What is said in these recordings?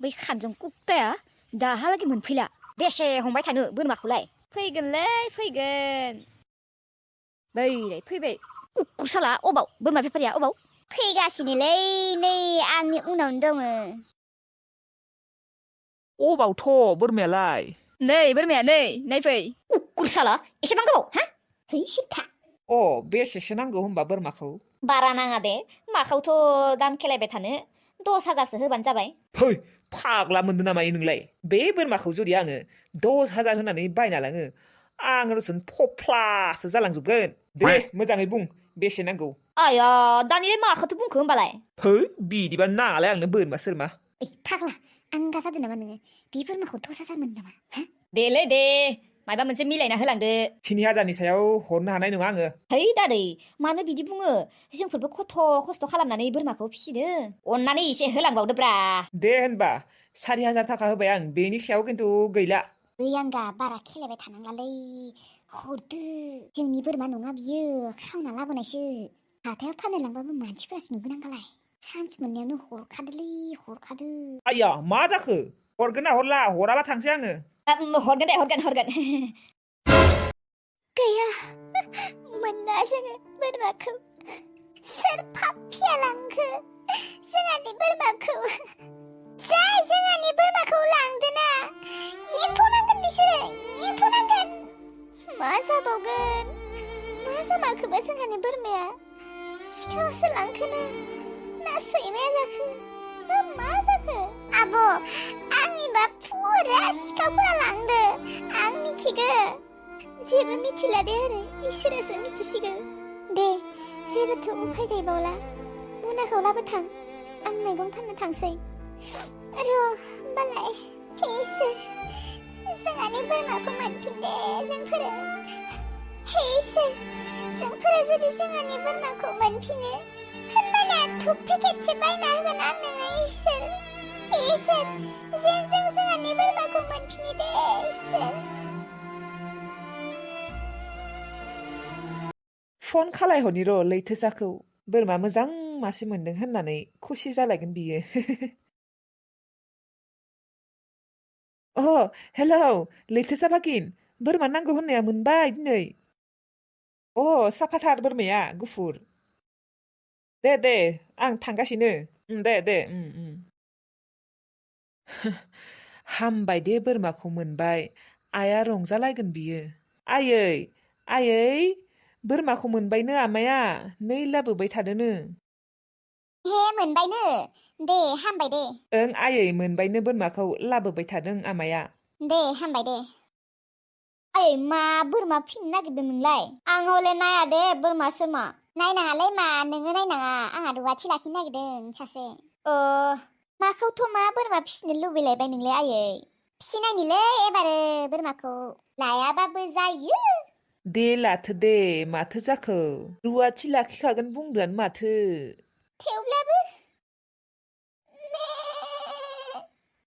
बै खानजं कुक्ताया दाहालागै मोनफैला बेसे हमबाय थानो बोरमाखौलाय फैगोनलै फैगोन बैलाय फैबाय कुकुर साला अबाव बोरमा बेफारिया अबाव फैगासिनोलै नै आंनि उनावनो दङ अबावथ' बोरमायालाय नै बोरमाया नै नायफै कुकुर साला एसेबां गोबाव हा है सिथा अ बेसेसो नांगौ होनबा बोरमाखौ बारा नाङा दे माखौथ' दाम खेलायबाय थानो 10,000सो होबानो जाबाय फै फाग्ला मोनदों नामा नोंलाय बे बोरमाखौ जुदि आङो 10,000 होनानै बायना लाङो आं रसुन फफ्लासो जालांजोबगोन दे मोजाङै बुं बेसे नांगौ आया दानिलाय माखौथो बुंखो होमबालाय है बिदिबा नाङालाय आंनो बोरमा सोरमा ओइ फाग्ला आंगा जादों नामा नोङो बे बोरमाखौ 10,000 मोन नामा हा देलै दे माबा मोनसे मिलायना होलांदो 3,000नि सायाव हरनो हानाय नङा आङो है दादै मानो बिदि बुङो जोंफोरबो खस्थ' खालामनानै बोरमाखौ फिसिदो अननानै एसे होलांबावदोब्रा दे होनबा 4,000 थाखा होबाय आं बेनि सायाव खिन्थु गैला ओइ आंगा बारा खेलायबाय थानांलालै हरदो जोंनि बोरमा नङा बियो खावना लाबोनायसो हाथायाव फाननो लांबाबो मानसिफोरासो नुगोन आंगालाय चान्स मोननायावनो हरखादोलै हरखादो आया मा जाखो हरगोन ना हरला हराबा थांसै आङो हरगोन दे हरगोन गैया मोनला जोङो बोरमाखौ सोर पापिया लांखो जोंहानि बोरमाखौ जाय जोंहानि बोरमाखौ लांदोना एम्फौ नांगोन बिसोरो एम्फौ नांगोन मा जाबावगोन मा जामारखोबा जोंहानि बोरमाया सिखावासो लांखोना ना सैमाया जाखो ना मा जाखो आब' आंनिबा फुरा सिखावफोरा लांदो आं मिथिगो जेबो मिथिला दे आरो इसोरासो मिथिसिगौ दे जेबोथ' उफाय गैबावला मुनाखौ लाबोथां आं मैगं फाननो थांसै र' होमबालाय इसोर जोंहानि बोरमाखौ मोनफिनदे जोंफोरो इसोर जोंफोरा जुदि जोंहानि बोरमाखौ मोनफिनो होमबाना धुप पेकेटसे बायना होगोन आं नोङो इसोर जेन जों जोंहानि बोरमाखौ मोनफिनो दे इसोर फन खालायहरनि र' लैथोसाखौ बोरमा मोजां मासे मोनदों होननानै खुसि जालायगोन बियो हेलौ लैथोसा बागिन बोरमा नांगौ होननाया मोनबाय दिनै साफाथार बोरमाया गुफुर दे आं थांगासिनो दे हामबाय दे बोरमाखौ मोनबाय आइया रंजालायगोन बियो आयै बोरमाखौ मोनबायनो आमाया नै लाबोबाय थादोनो हे मोनबायनो दे हामबाय दे ओं आयै मोनबायनो बोरमाखौ लाबोबाय थादों आमाया दे हामबाय दे आयै मा बोरमा फिनो नागिरदों नोंलाय आं हले नाया दे बोरमा सोरमा नायनाङालै मा नोङो नायनाङा आंहा रुवाथि लाखिनो नागिरदों सासे माखौथ' मा बोरमा फिसिनो लुबैलायबाय नोंलाय आयै फिसिनायनिलै एबारो बोरमाखौ लायाबाबो जायो दे लाथो दे माथो जाखो रुवाथि लाखिखागोन बुंदोआनो माथो थेवब्लाबो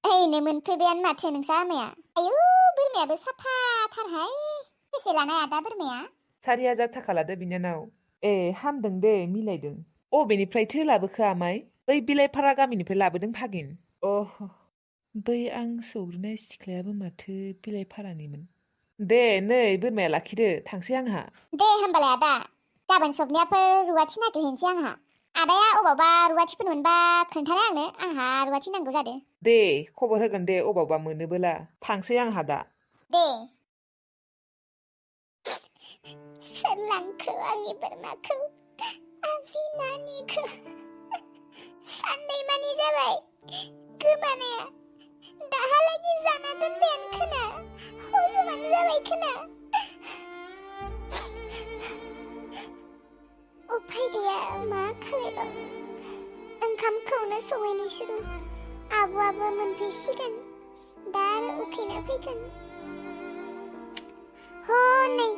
ओइनो मोनफैबायानो माथो नोंसा आमाया आयु बोरमायाबो साफाथारहाय बेसे लानाय आदा बोरमाया 4,000 थाखा लादो बिनानाव हामदों दे मिलायदों अबेनिफ्रायथो लाबोखो आमाय बै बिलाइफारा गामिनिफ्राय लाबोदों भागिन बै आं सौग्रोनाय सिख्लायाबो माथो बिलाइफारानिमोन दे नै बोरमाया लाखिदो थांसै आंहा दे होमबालाय आदा गाबोन सबनियाफोर रुवाथि नागिरहैनोसै आंहा आदाया अबावबा रुवाथिफोर मोनबा खोन्थानाय आंहा रुवाथि नांगौ जादो दे खबर होगोन दे अबावबा मोनोबोला थांसै आंहा दा दे सोर लांखो आंनि बोरमाखौ आंनि नानिखौ साननैमानि जाबाय गोमानाया दाहालागि जाना दोनबायानो खोना हजमानो जाबाय खोना उफाय गैया मा खालायबावनो ओंखामखौनो सङैनिसोरो आब'आबो मोनफैसिगोन दा आरो उखैना फैगोन हनै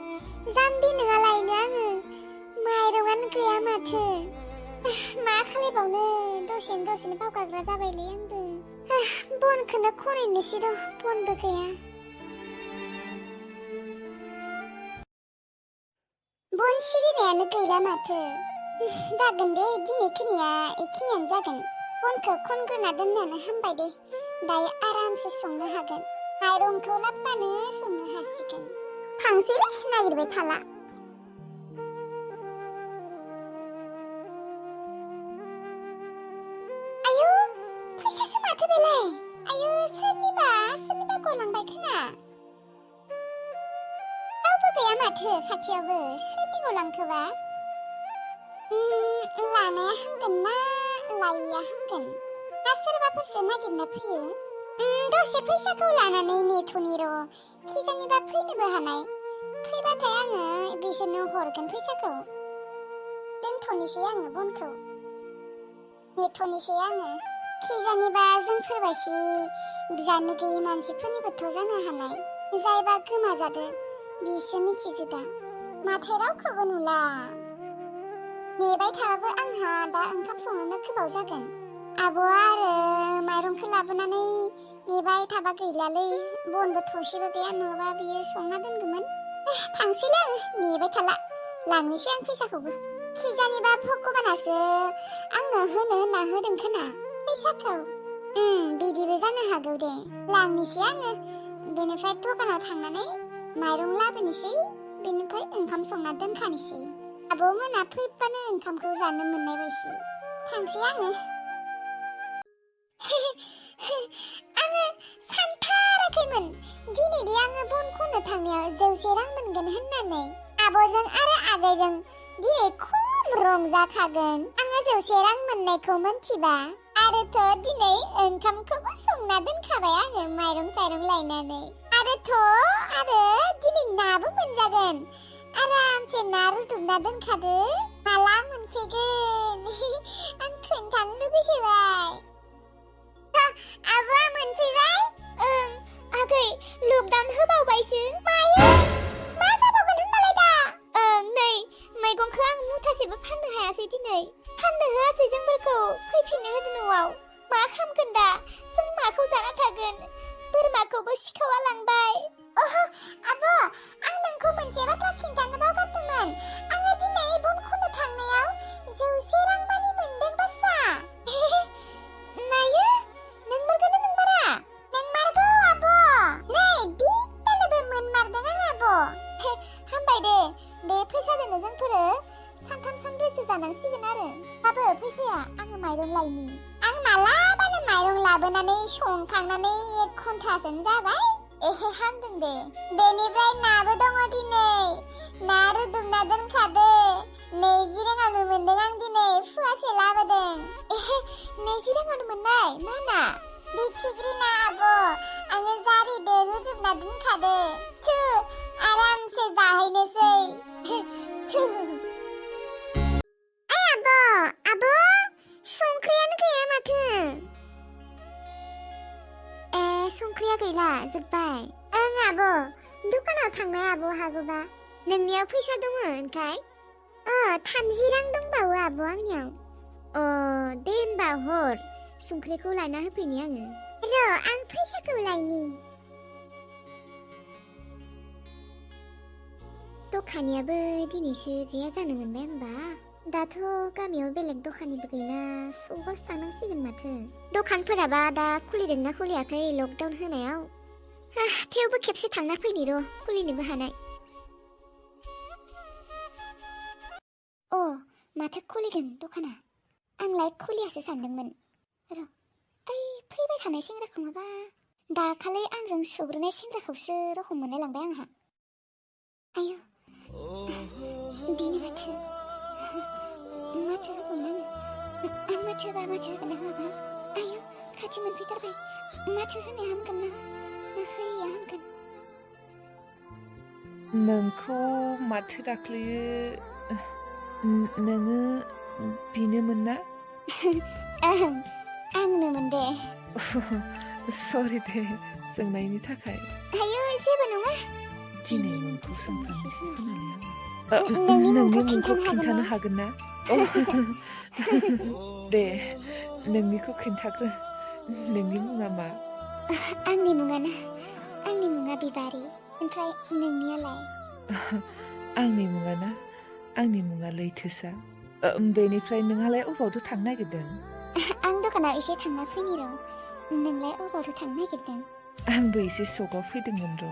जाम्बि नङालायनो आङो माइरंआनो गैया माथो मा खालायबावनो दसेनो बावगारग्रा जाबायलै आंबो बनखौनो खनहैनोसै र' बनबो गैया बन सिरिनायानो गैला माथो जागोन दे दिनै खिनिया एखिनियानो जागोन बनखौ खनग्रोना दोननायानो हामबाय दे दायो आरामसे संनो हागोन माइरंखौ लाबबानो संनो हासिगोन थांसैलै नागिरबाय थाला आयु फैसासो माथो बेलाय आयु सोरनिबा गलांबाय खोना रावबो गैया माथो खाथियावबो सोरनि गलांखोबा लानाया हामगोन ना लायैया हामगोन दा सोरबाफोरसो नागिरना फैयो दसे फैसाखौ लानानै नेथ'नि र' खिजानिबा फैनोबो हानाय फैबाथाय आङो बिसोरनो हरगोन फैसाखौ दोनथ'नोसै आङो बनखौ नेथ'नोसै आङो खिजानिबा जोंफोरबायसि जानो गैयै मानसिफोरनिबोथ' जानो हानाय जायबा गोमाजादो बिसो मिथिगो दा माथो रावखौबो नुला नेबाय थाबाबो आंहा दा ओंखाम संनोनो गोबाव जागोन आब'आ आरो माइरंखौ लाबोनानै नेबाय थाबा गैलालै बनबो थसेबो गैया नङाबा बियो संना दोनगौमोन थांसैलै आङो नेबाय थाला लांनोसै आं फैसाखौबो खिजानिबा भगबानासो आंनो होनो होनना होदों खोना फैसाखौ बिदिबो जानो हागौ दे लांनोसै आङो बेनिफ्राय दखानाव थांनानै माइरं लाबोनोसै बेनिफ्राय ओंखाम संना दोनखानोसै आब'मोना फैबानो ओंखामखौ जानो मोननाय बायसि थांसै आङो आङो सानथाराखैमोन दिनैदि आङो बन खनो थांनायाव 100 रां मोनगोन होननानै आब'जों आरो आगैजों दिनै खम रंजाखागोन आङो 100 रां मोननायखौ मोनथिबा आरोथ' दिनै ओंखामखौबो संना दोनखाबाय आङो माइरं साइरं लायनानै आरो दिनै नाबो मोनजागोन आरामसे ना रुदुमना दोनखादो माला मोनफैगोन आं खोन्थानो लुबैसोबाय आब'आ मोनफैबाय आगै लकडाउन होबावबायसो मायो मा जाबावगोन होनबालाय दा नै मैगंखौ आं मुथासेबो फाननो हायासै दिनै फाननो होआसै जोंफोरखौ फैफिननो होदो न'आव मा खामगोन दा जों माखौ जाना थागोन बोरमाखौबो सिखावा लांबाय आब' आं नोंखौ मोनसे बाथ्रा खिन्थानो बावगारदोंमोन आङो दिनै बन खनो थांनायाव 100 रां मानि मोनदों बासा नायो नोंमारगौना नोंमारा नोंमारगौ आब' नै बिदिनोबो मोनमारदों आं आब' हामबाय दे बे फैसाजोंनो जोंफोरो सानथाम सानब्रैसो जानांसिगोन आरो बाबो फैसाया आङो माइरं लायनि आं मालाबानो माइरं लाबोनानै संखांनानै 1 घन्टासोनो जाबाय हामदों दे बेनिफ्राय नाबो दङ दिनै ना रुदुमना दोनखादो 20 राङावनो मोनदों आं दिनै फुवासे लाबोदों 20 राङावनो मोननाय मा ना बिथिग्रि ना आब' आङो जारिदो रुदुमना दोनखादो थु आरामसे जाहैनोसै थु आब' संख्रियानो गैया माथो संख्रिया गैला जोब्बाय ओं आब' दखानाव थांनाय आब' हागौबा नोंनियाव फैसा दङ ओंखाय 30 रां दंबावो आब' आंनियाव दे होनबा हर संख्रिखौ लायना होफैनि आङो र' आं फैसाखौ लायनि दखानियाबो दिनैसो गैया जानो मोनबाय होनबा दाथ' गामियाव बेलेग दखानिबो गैला सबासो थांनांसिगोन माथो दखानफोराबा दा खुलिदोंना खुलियाखै लकडाउन होनायाव थेवबो खेबसे थांना फैनि र' खुलिनोबो हानाय माथो खुलिदों दखाना आंलाय खुलियासो सानदोंमोन र' फैबाय थानाय सेंग्राखौ माबा दाखालि आंजों सुग्रोनाय सेंग्राखौसो रखम मोनलायलांबाय आंहा आयु बिनि माथो होगौमोन आं माथो होबा माथो होगोन ना होआबा आयु खाथि मोनफैथारबाय माथो होनाया हामगोन ना होयैया हामगोन नोंखौ माथो दाख्लैयो नोङो बिनोमोन ना आंनोमोन दे सरि दे जोंनायनि थाखाय आयु जेबो नङा दिनै नोंखौ सोंफ्रामनोसै खोनालाय नोंनि मुंखौ खिन्थानो हागोन ना दे नोंनिखौ खिन्थाग्रो नोंनि मुङा मा आंनि मुङा बिबारि ओमफ्राय नोंनियालाय आंनि मुङा लैथोसा बेनिफ्राय नोंहालाय अबावथो थांनो नागिरदों आं दखानाव एसे थांना फैनि र' नोंलाय अबावथो थांनो नागिरदों? आंबो एसे सकआव फैदोंमोन र'।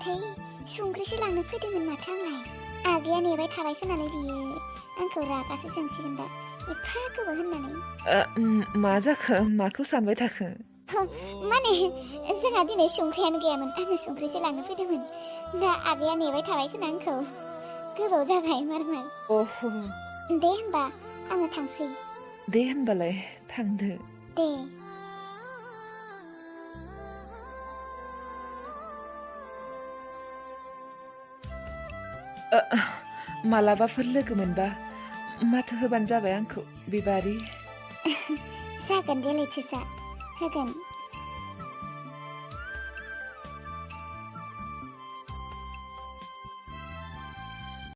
थै संख्रिसो लांनो फैदोंमोन माथो आंलाय। आगैया नेबाय थाबाय खोनालै बियो आंखौ रागासो जोंसिगोन दा एफा गोबाव होननानै। मा जाखो माखौ सानबाय थाखो? माने जोंहा दिनै संख्रियानो गैयामोन आङो संख्रिसो लांनो फैदोंमोन दा आगैया नेबाय थाबाय खोना आंखौ गोबाव जाबाय मार। दे होनबा आङो थांसै। दे होनबालाय थांदो। दे। मालाबाफोर लोगो मोनबा माथो होबानो जाबाय आंखौ बिबारि। जागोन दे लैथोसा होगोन।